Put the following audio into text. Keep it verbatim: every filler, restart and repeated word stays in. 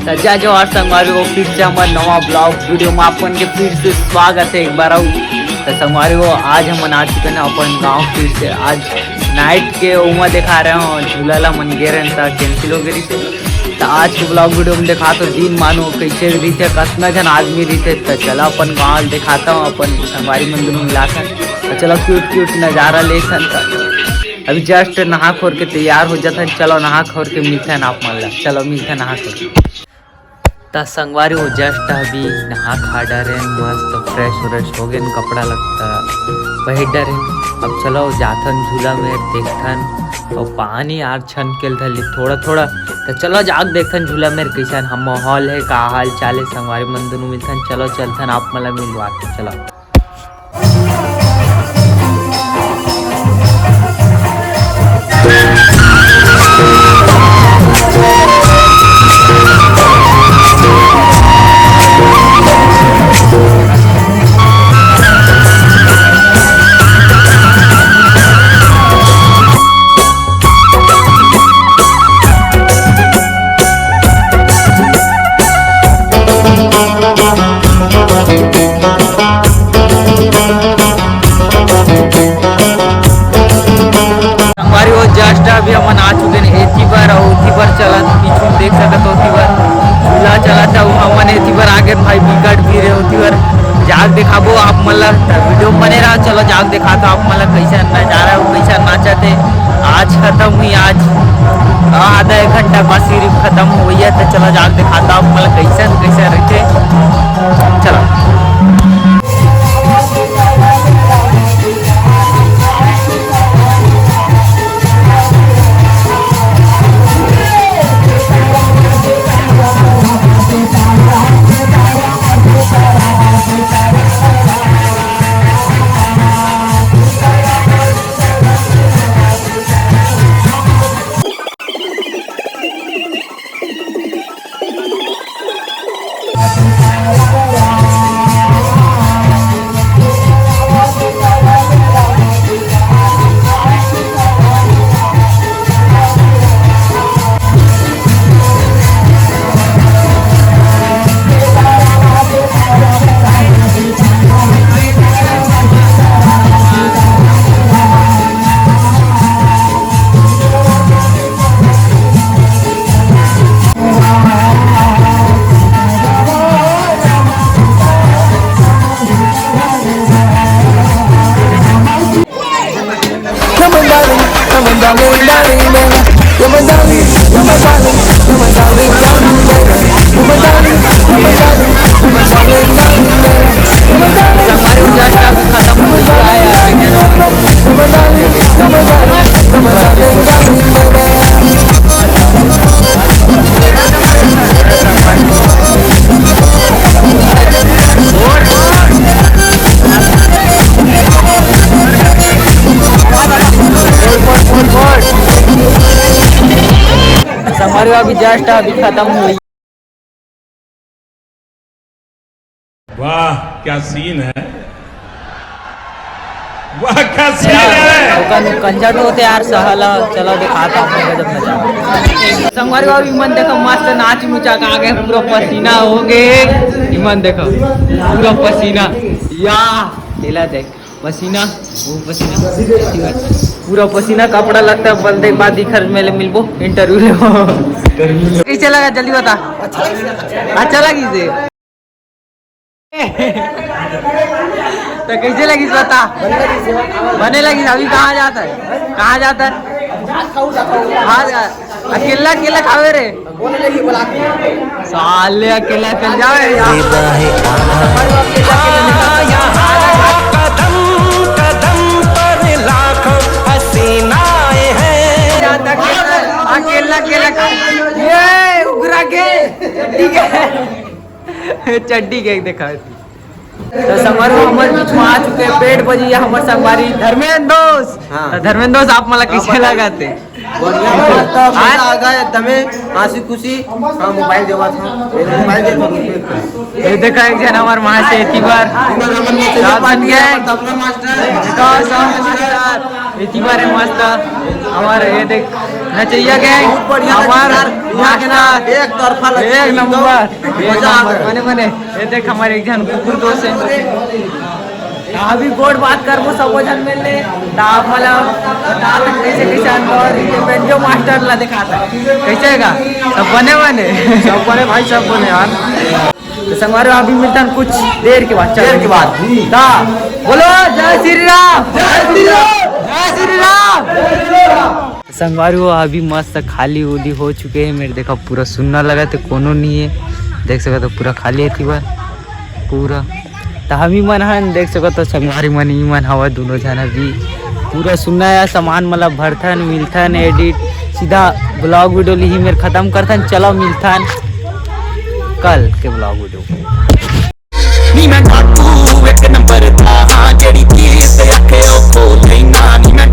त जय जोहार संगवारी हो, फिर से हमर नवा ब्लॉग वीडियो में आपन के फिर से स्वागत है एक बार अउ। त संगवारी हो, आज हमन आ चुके हैं अपन गांव फिर से। आज नाइट के ओमा दिखा रहे हो झूला ला मन गे रहन त कैंसिल हो गई से। त आज के ब्लॉग वीडियो में दिखा तो दिन मानो कैसे रहिथे, कतना जन आदमी रहिथे। त चला अपन गांव दिखाता हूँ, अपन संगवारी मन दोनों मिलाकर। त चलो क्यूट क्यूट नजारा लेथन। त अभी जस्ट नहा खोर के तैयार हो जाथन। चलो नहा खोर के मिलथन आप मन ला। चलो मिलथन नहा खोर के। त संगवारी हो जस्ट अभी नहा खा डरेन, मस्त फ्रेश व्रेश हो गेन, कपड़ा लत्ता पहिर डरेन। अब चलो जाथन झूला में देखथन। और पानी यार छन के धली थोड़ा थोड़ा। त चलो जाके देखथन झूला में कैसन हम माहौल है, का हाल चाल है। संगवारी मन दोनों मिलथन, चलो चलथन आप मन ला मिलवाथन। चलो। संगवारी हो, जस्ट अभी हमन आ चुके हैं एथी बर, और उथी बर चलत पीछू देख सकत हो, ओथी बर झूला चलत है। हमन एथी बर आगे भाई बिकट भीड़ है, ओथी बर जाग दिखाबो आप मन ला। त वीडियो में बने रहा। चलो जाग दिखाता आप मन ला कैसा नजारा है, कैसा नाचत है। आज खत्म हुई, आज आधा एक घंटा बाद सिर्फ खत्म हुई है। तो चलो जाग दिखाता आप मन ला कैसा कैसा रहिथे। चलो। संगवारी हो, अभी जस्ट अभी खत्म हुई। वाह, क्या सीन है, वाह, क्या सीन है। ओकर कंजट होते यार, सहला, चलो दिखाता हूँ गजब नजारा। संगवारी हो, इमन देखो मस्त नाच नुचा के आगे पूरा पसीना हो गए। इमन देखो पूरा पसीना, या तेला देख। पसीना, वो पसीना, पूरा पसीना, कपड़ा लगता है। बल देख, बाद दिखर मेले मिलबो, इंटरव्यू लेबो। कैसे लगा, जल्दी बता। अच्छा लगी से? तो कैसे लगी, बता। बने लगी। अभी कहाँ जाता है, कहाँ जाता है? हाँ, अकेला अकेला खावे रे। साले अकेला चल जावे यार। कदम कदम पर लाखों हसीनाएं हैं। अकेला अकेला खा-, ये उघरा के चड्डी के, चड्डी के देखा। तो संगवारी हो, हमर बीच में आ चुके हैं पेट बजिया हमर संगवारी धर्मेंद्र दोस्त। हाँ। तो धर्मेंद्र दोस्त, आप मला कैसे लगा थे? बढ़िया, मस्त, मजा आ गया एकदमे, हंसी खुशी। हाँ, मोबाइल देवा था, मोबाइल दे दो। ये देखा एक जन हमर वहाँ से एथी बार, Rajan gang, tabla master, guitar sound master, एथी बार है मस्त। हमर ये देख चाहिए गैंग, बहुत बढ़िया हमार लगी यार, यहाँ के ना, एक तरफा लगी, एक नंबर, एक मजा आ नंबर, गया। बने, बने। ये देख, हमारे एक जन कुकुर दोस्त है, अभी गोठ बात करबो, सबो झन मिल ले, त आप मतलब बता दो कैसे, कैसे अनुभव रही है, बेंजो मास्टर ला दिखाता है। कैसे है का? सब बने, बने? सब बने भाई, सब बने यार। तो संगवारी हो, अभी मिलथन कुछ देर के बाद, देर के बाद। ता बोलो जय श्री राम, जय श्री राम, जय श्री राम। संगवारी हो, अभी मस्त खाली उली हो चुके हे। मेर देखा पूरा सुन्ना लगत हे, कोनो नहीं है, देख सकत हो पूरा खाली है तिबर पूरा। त हम ही मन हन, देख सकत हो संगवारी मन ही मन हवा, दोनों झन अभी पूरा सुन्ना या सामान मतलब भरथन, मिलथन, एडिट सीधा ब्लॉग वीडियो लिही मेर खत्म करथन। चलो मिलथन कल के ब्लॉग वीडियो। ਨੀ ਮੈਂ ਕਾਕੂ ਇੱਕ ਨੰਬਰ ਦਾ ਹਾਂ, ਜਿਹੜੀ ਚੀਜ਼ ਤੇ ਆਖੇ ਉਹ ਖੋਲ ਲੈਣਾ। ਨੀ ਮੈਂ